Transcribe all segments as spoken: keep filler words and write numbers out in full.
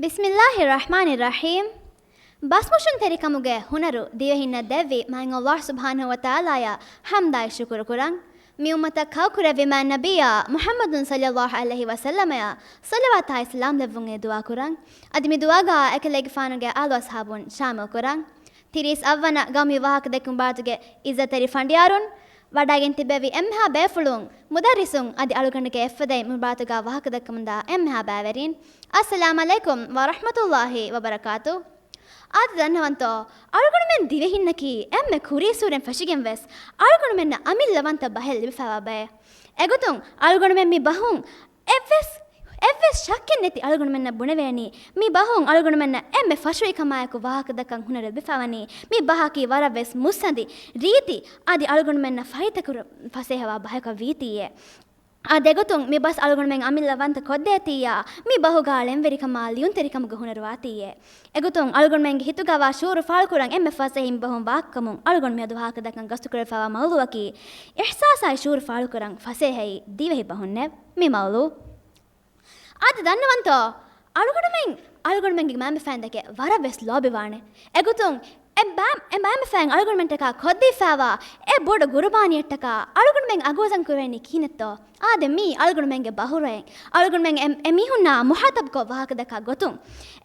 ބިސްމިއްލާހި ރަޙްމާނި ރަޙީމް. ބަސްމޮށުންތެރިކަމުގެ ހުނަރު ދިވެހިންނަށް ދެއްވި މާތް ﷲ ސުބްޙާނަހޫ ވަތަޢާލާއަށް ޙަމްދާއި ޝުކުރު ކުރަން. މި އުއްމަތަށް ކައުކުރެއްވި މާތް ނަބިއްޔާ މުޙައްމަދު ޞައްލައްލާހު ޢަލައިހި ވަސައްލަމައަށް ޞަލަވާތާއި ސަލާމް ލެއްވުން އެދުޢާ ކުރަން. އަދި މި ދުޢާގަ އެކަލޭގެފާނުގެ އާލު އަޞްޙާބުން ޝާމިލް ކުރަން. ތިރީސް އަށްވަނަ ގައުމީ ވާހަކަދެއްކުން ބާތުގެ އިއްޒަތްތެރި ފަނޑިޔާރުން، ވަޑައިގެން ތިއްބެވި އެންމެހާ ބޭފުޅުން، މުދައްރިސުން އަދި އަޅުގަނޑުގެ އެއްފަދައިން މި ބާތުގަ ވާހަކަދައްކަމުންދާ އެންމެހާ ބައިވެރިން، އައްސަލާމް ޢަލައިކުމް ވަރަޙްމަތުﷲި ވަބަރަކާތު. އާދެ ދަންނަވަންތޯ، އަޅުގަނޑުމެން ދިވެހިންނަކީ އެންމެ ކުރީއްސުރެން ފެށިގެން ވެސް އަޅުގަނޑުމެންނަށް އަމިއްލަވަންތަ ބަހެއް ލިބިފައިވާ ބައެއް. އެގޮތުން އަޅުގަނޑުމެން މި ބަހުން އެއްވެސް، އެއްވެސް ޝައްކެއް ނެތި އަޅުގަނޑުމެންނަށް ބުނެވޭނީ، މި ބަހުން އަޅުގަނޑުމެންނަށް އެންމެ ފަށުވި ކަމާއެކު ވާހަކަދައްކަން ހުނަރު ލިބިފަވަނީ. މި ބަހަކީ ވަރަށްވެސް މުއްސަނދި ރީތި އަދި އަޅުގަނޑުމެންނަށް ފަހިތަކުރު ފަސޭހަވާ ބަހަކަށް ވީތީއޭ. އާ ދެގޮތުން މި ބަސް އަޅުގަނޑުމެން އަމިއްލަ ވަންތަ ކޮށްދޭތީއާ، މި ބަހުގާ ޅެންވެރިކަމާ ލިޔުންތެރިކަމުގެ ހުނަރު ވާތީއޭ. އެގޮތުން އަޅުގަނޑުމެންގެ ހިތުގަވާ ޝުޢޫރު ފާޅުކުރަން އެންމެ ފަސޭހަ މި ބަހުން ވާކަމުން އަޅުގަނޑު މިއަދު ވާހަކަދައްކަން ގަސްތުކުރެވިފައިވާ މައުޟޫޢަކީ އިޙްސާސާއި ޝުޢޫރު ފާޅުކުރަން ފަސޭހައީ ދިވެހި ބަހުންނޭ. މި މައުޟޫޢު އާދެ ދަންނަވަންތޯ؟ އަޅުގަނޑުމެން، އަޅުގަނޑުމެންގެ މައިންބަފައިން ދެކެ ވަރަށް ވެސް ލޯބިވާނެ. އެގޮތުން އެ ބައި، އެ މައިންބަފައިން އަޅުގަނޑުމެންޓަކާ ކޮށްދީފައިވާ އެ ބޮޑު ގުރުބާނީއެއްޓަކާ އަޅުގަނޑުމެން އަގުވަޒަން ކުރެވެނީ ކިހިނެއްތޯ؟ އާދެ، މީ އަޅުގަނޑުމެންގެ ބަހުރައެއް. އަޅުގަނޑުމެން އެ، އެ މީހުންނާ މުޚާޠަބްކޮށް ވާހަކަދައްކާ ގޮތުން.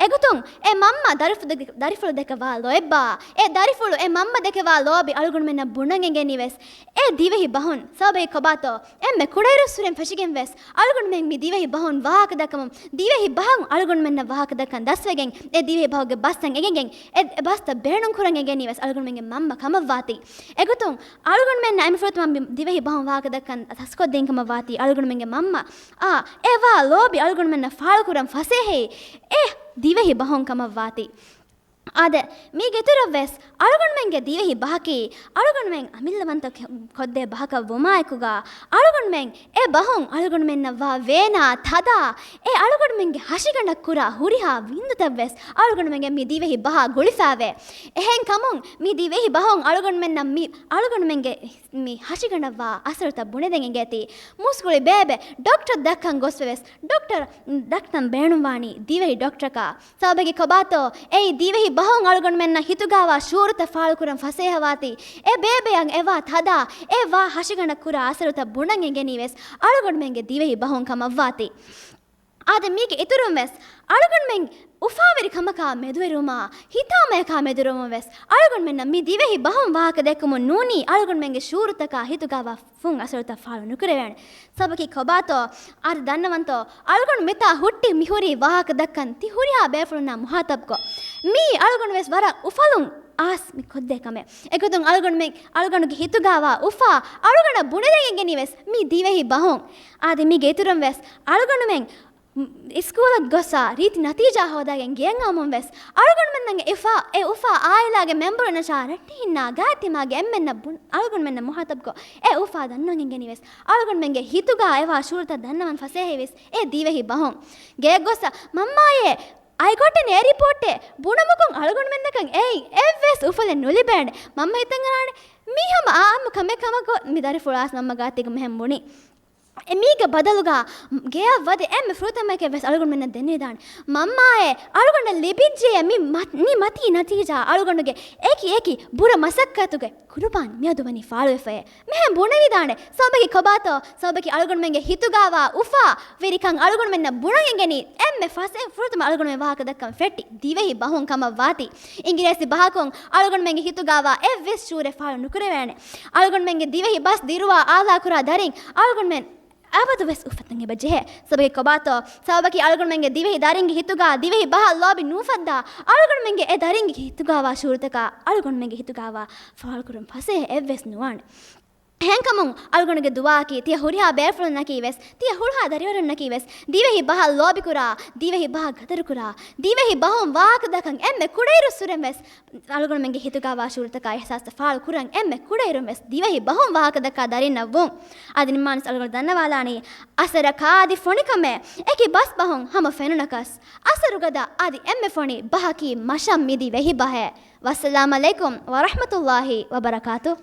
އެގޮތުން އެ މަންމަ ދަރިފުޅު ދެ، ދަރިފުޅު ދެކެ ވާ ލޯތްބާ، އެ ދަރިފުޅު އެ މަންމަ ދެކެ ވާ ލޯބި އަޅުގަނޑުމެންނަށް ބުނަން އެނގެނީ ވެސް އެ ދިވެހި ބަހުން. ސަބަބަކީ ކޮބާތޯ؟ އެންމެ ކުޑައިރުއްސުރެން ފެށިގެން ވެސް އަޅުގަނޑުމެން މި ދިވެހި ބަހުން ވާހަކަދައްކަމުން، ދިވެހި ބަހުން އަޅުގަނޑުމެންނަށް ވާހަކަދައްކަން ދަސްވެގެން، އެ ދިވެހި ބަހުގެ ބަސްތައް އެނގިގެން، އެ ބަސްތައް ބޭނުން ކުރަން އެނގެނީ ވެސް އަޅުގަނޑުމެންގެ މަންމަ ކަމަށްވާތީ. އެގޮތުން އަޅުގަނޑުމެންނަށް އެންމެ ފުރަތަމަ މި ދިވެހި ބަހުން ވާހަކަދައްކަން ދަސްކޮށްދިން ކަމަށްވާތީ އަޅުގަނޑުމެންގެ މަންމަ އާ އެ ވާ ލޯބި އަޅުގަނޑުމެންނަށް ފާޅުކުރަން ފަސޭހައީ އެ ދިވެހި ބަހުން ކަމަށްވާތީ. އާދެ، މީގެ އިތުރަށްވެސް އަޅުގަނޑުމެންގެ ދިވެހި ބަހަކީ އަޅުގަނޑުމެން އަމިއްލަވަންތަ ކޮށްދޭ ބަހަކަށް ވުމާއެކުގަ، އަޅުގަނޑުމެން އެ ބަހުން އަޅުގަނޑުމެންނަށް ވާ ވޭނާ ތަދާ، އެ އަޅުގަނޑުމެންގެ ހަށިގަނޑަށް ކުރާ ހުރިހާ ވިންދުތައްވެސް އަޅުގަނޑުމެންގެ މި ދިވެހި ބަހާ ގުޅިފައިވޭ. އެހެންކަމުން މި ދިވެހި ބަހުން އަޅުގަނޑުމެންނަށް މި އަޅުގަނޑުމެންގެ މި ހަށިގަނޑަށްވާ އަސަރުތައް ބުނެދޭން އެނގޭތީ، މުސްކުޅި ބޭބެ ޑޮކްޓަރ ދައްކަން ގޮސްފަވެސް، ޑޮކްޓަރ ދައްކަން ބޭނުންވާނީ ދިވެހި ޑޮކްޓަރަކާ. ސަބަބަކީ ކޮބާތޯ؟ އެއީ ދިވެހި ބަހުން އަޅުގަނޑުމެންނަށް ހިތުގާވާ ޝުޢޫރުތައް ފާޅުކުރަން ފަސޭހަވާތީ، އެ ބޭބެއަށް އެވާ ތަދާ، އެ ވާ ހަށިގަނޑަށް ކުރާ އަސަރުތައް ބުނަން އެނގެނީ ވެސް އަޅުގަނޑުމެންގެ ދިވެހި ބަހުން ކަމަށްވާތީ. އާދެ، މީގެ އިތުރުން ވެސް އަޅުގަނޑުމެން އުފާވެރި ކަމަކާ މެދުވެރިވުމާ، ހިތާމަޔަކާ މެދުވެރިވުމުން ވެސް އަޅުގަނޑުމެންނަށް މި ދިވެހި ބަހުން ވާހަކަ ދެއްކުމުން ނޫނީ އަޅުގަނޑުމެންގެ ޝުޢޫރުތަކާ ހިތުގާވާ ފުން އަސަރުތައް ފާޅު ނުކުރެވޭނެ. ސަބަބަކީ ކޮބާތޯ؟ އާދެ ދަންނަވަންތޯ؟ އަޅުގަނޑު މިތާ ހުއްޓި މިހުރީ ވާހަކަ ދައްކަން ތި ހުރިހާ ބޭފުޅުންނާ މުޚާޠަބްކޮށް. މީ އަޅުގަނޑު ވެސް ވަރަށް އުފަލުން އާސް މި ކޮށްދޭ ކަމެއް. އެގޮތުން އަޅުގަނޑުމެން، އަޅުގަނޑުގެ ހިތުގާވާ އުފާ އަޅުގަނޑަށް ބުނެދޭން އެނގެނީ ވެސް މި ދިވެހި ބަހުން. އާދެ، މީގެ އިތުރުން ވެސް އަޅުގަނޑުމެން އިސްކޫލަށް ގޮސް ރީތި ނަތީޖާ ހޯދަގެން ގެޔަށް އައުމުން ވެސް އަޅުގަނޑުމެންނަށް އެ އުފާ، އެ އުފާ އާއިލާގެ މެމްބަރުންނަށާ ރައްޓެހިންނާ ގާތްތިމާގެ އެންމެންނަށް ބުން، އަޅުގަނޑުމެންނަށް މުޚާޠަބްކޮށް އެ އުފާ ދަންނަވަން އެނގެނީ ވެސް އަޅުގަނޑުމެންގެ ހިތުގާ އެވާ ޝުޢޫރުތައް ދަންނަވަން ފަސޭހައީ ވެސް އެ ދިވެހި ބަހުން. ގެޔަށް ގޮސް މަންމާއޭ، އަތް ގޮއްޓެން އެ ރިޕޯޓެއް ބުނުމުގަ އަޅުގަނޑުމެންނަކަށް އެއިން އެއްވެސް އުފަލެއް ނުލިބޭނެ. މަންމަ ހިތަށް އަރާނެ މީ ހަމަ އާއްމު ކަމެއް ކަމަށް މި ދަރިފުޅާސް މަންމަ ގާތީގަ މިހެން ބުނި. އެ މީގެ ބަދަލުގަ ގެޔަށް ވަދެ އެންމެ ފުރަތަމައެކޭ ވެސް އަޅުގަނޑުމެންނަށް ދެންނެވިދާނެ. މަންމާއޭ، އަޅުގަނޑަށް ލިބިއްޖެޔޭ މި މަ، މި މަތީ ނަތީޖާ އަޅުގަނޑުގެ އެކި އެކި ބުރަ މަސައްކަތުގެ ޤުރުބާން މިއަދު ވަނީ ފާޅުވެފައޭ. މިހެން ބުނެވިދާނެ. ސަބަބަކީ ކޮބާތޯ؟ ސަބަބަކީ އަޅުގަނޑުމެންގެ ހިތުގާވާ އުފާ ވެރިކަން އަޅުގަނޑުމެންނަށް ބުނަން އެނގެނީ އެންމެ ފަސޭ، ފުރަތަމަ އަޅުގަނޑުމެން ވާހަކަ ދައްކަން ފެއްޓި ދިވެހި ބަހުން ކަމަށް ވާތީ. އިނގިރޭސި ބަހަކުން އަޅުގަނޑުމެންގެ ހިތުގާވާ އެއްވެސް ޝުޢޫރެއް ފާޅު ނުކުރެވޭނެ. އަޅުގަނޑުމެންގެ ދިވެހި ބަސް ދިރުވާ އާލާކުރާ ދަރިން އަޅުގަނޑުމެން އަބަދުވެސް އުފަތަން އެބަ ޖެހޭ. ސަބަބަކީ ކޮބާތޯ؟ ސަބަބަކީ އަޅުގަނޑުމެންގެ ދިވެހި ދަރިންގެ ހިތުގާ ދިވެހި ބަހަށް ލޯބި ނުއުފައްދާ އަޅުގަނޑުމެންގެ އެ ދަރިންގެ ހިތުގާވާ ޝުޢޫރުތަކާ އަޅުގަނޑުމެންގެ ހިތުގާވާ ފާޅުކުރުން ފަސޭހަ އެއްވެސް ނުވާނެ. އެހެންކަމުން އަޅުގަނޑުގެ ދުޢާއަކީ ތިޔަ ހުރިހާ ބޭފުޅުންނަކީ ވެސް، ތިޔަ ހުރިހާ ދަރިވަރުންނަކީ ވެސް ދިވެހި ބަހަށް ލޯބިކުރާ، ދިވެހި ބަހަށް ގަދަރުކުރާ، ދިވެހި ބަހުން ވާހަކަދައްކަން އެންމެ ކުޑައިރުއްސުރެން ވެސް އަޅުގަނޑުމެންގެ ހިތުގާވާ ޝުޢޫރުތަކާ އިޙްސާސްތައް ފާޅު ކުރަން އެންމެ ކުޑައިރުން ވެސް ދިވެހި ބަހުން ވާހަކަދައްކާ ދަރިންނަށް ވުން. އަދި ނިންމާނަސް އަޅުގަނޑު ދަންނަވާލާނީ، އަސަރަކާ އަދި ފޮނިކަމެއް އެކި ބަސްބަހުން ހަމަ ފެނުނަކަސް، އަސަރުގަދަ އަދި އެންމެ ފޮނި ބަހަކީ މަށަށް މިދި ވެހި ބަހޭ. ވައްސަލާމް ޢަލައިކުމް ވަރަޙްމަތުﷲި ވަބަރަކާތުހު.